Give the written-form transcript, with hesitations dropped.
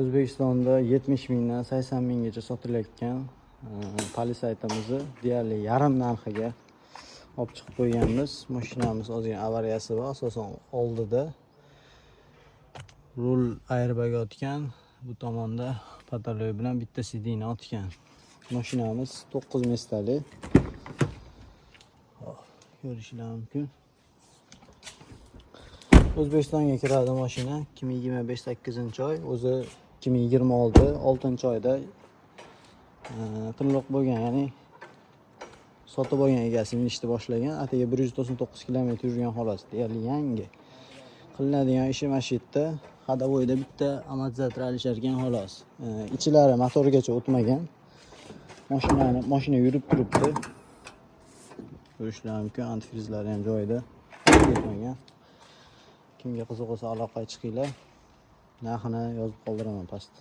O'zbekistonda 70 mingdan 80 minggacha sotilayotgan Palisade'imizni deyarli yarim narxiga olib chiqib qo'yganmiz. Mashinamiz ozgina avariyasi bor, asosan oldida rul airbag otgan, bu tomonda потолок bilan bitta сиденье otgan. Mashinamiz 9 места li. Hop, ko'rishinglar mumkin. O'zbekistonga kiradi mashina 2025 8-oy, o'zi 2026 6-oyda qilliq bo'lgan, ya'ni sotib olgan egasi minishni boshlagan, atigi 199 kilometr yurgan xolos, deyarli yangi. Qilinadigan ishi mana shu yerda ходовой da bitta amortizator alishar ekan, xolos. Ichilari motorgacha o'tmagan. Mashina yurib turibdi. Ko'rishlar mumkin, antifrizlari ham joyida, ketmagan. Kimga qiziq bo'lsa, aloqaga chiqinglar. Narxini yozib qoldiraman pastda.